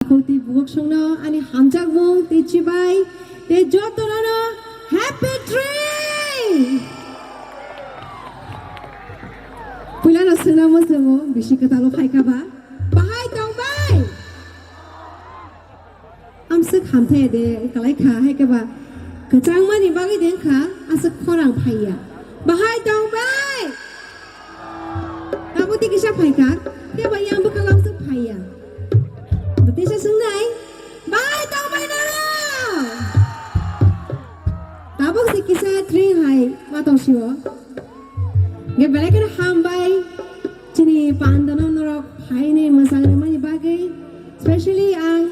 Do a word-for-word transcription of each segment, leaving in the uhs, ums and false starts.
Khoti bukhuk songno ani hamjakmung tei chibai tei jotono happy tree. Puilano swnamo swngo bisi kwtalo phaikha ba. Bahai tongbai. Amswk hamthai de kalai kha hai khe ba kwchangmani bagwi de kha aswk khorang phaiya. Bahai tongbai. Tabuk tei kisa phaikha, tei ba yang bwkhak lamswk phaiya. Bo teisa swngnai, bai tongbai na? Tabuk se kisa tring hai ma tong sio. Ge belai kheno hambai chini pandano norok phaini mwchang rimani bagwi. Specially ang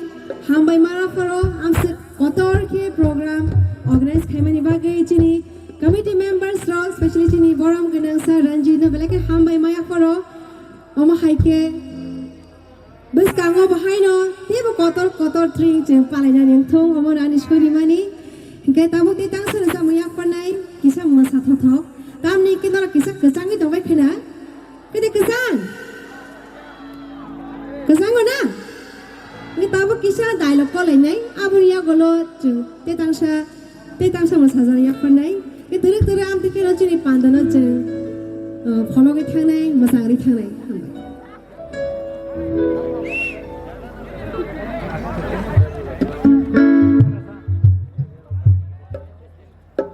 hambai ma yapharo amswk kotor khe program organize khaimani bagwi chini committee members rok, specially chini borom gwnang sir Ranjit no belai khe hambai ma yapharo. Omo hai khe bwskango bo haino teibo kotor kotor tring chwng palainani wngthung, omo ani sorimani. Hinkhe tabuk tei tangsa rwchapmung yapharnai kisa mwsa thothok. Tamni khe norok kisa kwchangwi tongbai khena. Kede kwchang? Kwchango na? Hinkhe tabuk kisa dialogue kolainai, aboni yagulo chwng tei tangsa Tei tangsa mwsajak yapharnai. Khe twrwk twrwk amtwi kheno chini pandano chwng, uh, phologwi thangnai, mwchangri thangnai.